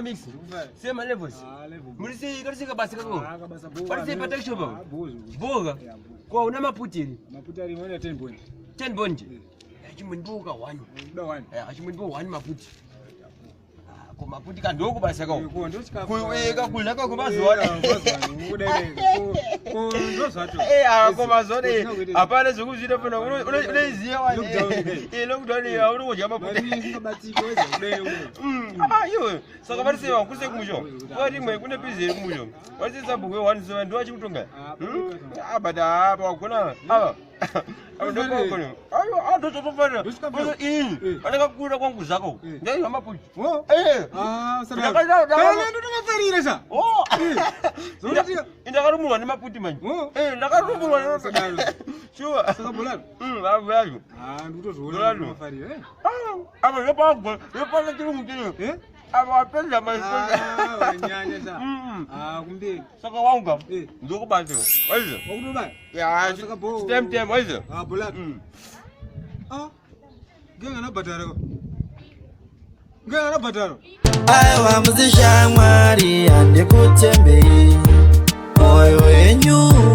mix. Sema levels. Muri sei kari sei kabasa kako? Pari sei patakishop apo? Boga. Kwa una maputi here? Maputi ari mwana 10 bond. 10 bond. Achimbondipa 1. Uda 1. Eh, achimbondipa 1 maputi. Ah, ko maputi ka ndokubasa kako. Ko ndochikafu. Kuweka kudya kako mazuva. Ko ndozvacho. Eh, ah, ko mazuva eh, hapana zvekuzviita pano. Unoiziva wani. Eh, lockdown eh, hauri kudya maputi. Mari isingabatiki weza kudai kudai. Ah, iwe. Saka vari sei vangu kuse kumusho? Kwa rimwe kune busy iri kumusho. Vari sei sabhuku we 1 7 ndo achikutonga. Ah, but ah, wagona. Ava. Ava ndo kwagona. Ayo, ah, ndo totofanira. Ndosvika Ini, Eh. pandakakura kwangu zako. Eh. Ndaiva maputi. Wo? Eh. Ah, Ndakada- sadaka. ndakada- Kana ndotomafarira sha. Oh. Zonotika. Indakarumurwa nemaputi manje. Oh. Eh, ndakarumurwa Ah, sadaro. Sure. Saka bolado. Abu. Ah, ndikutozviona Bolado. ndotomafarira. Eh. Ah, apa zvapago, zvapana chirungu chino. Eh? Apa wapedza Ah, maisha. wanyanya sha. Mm. Ah, kumberi. Saka wanga. Eh. Ndokubata. Waizo. Wakutobaya. Ya, Saka bo. stem tem waizo. Ah, bolado. Ah. Ngenga nabhadhara ko. Ngenga nabhadhara. Aiwa muzishamwari handikutembei moyo yenyu.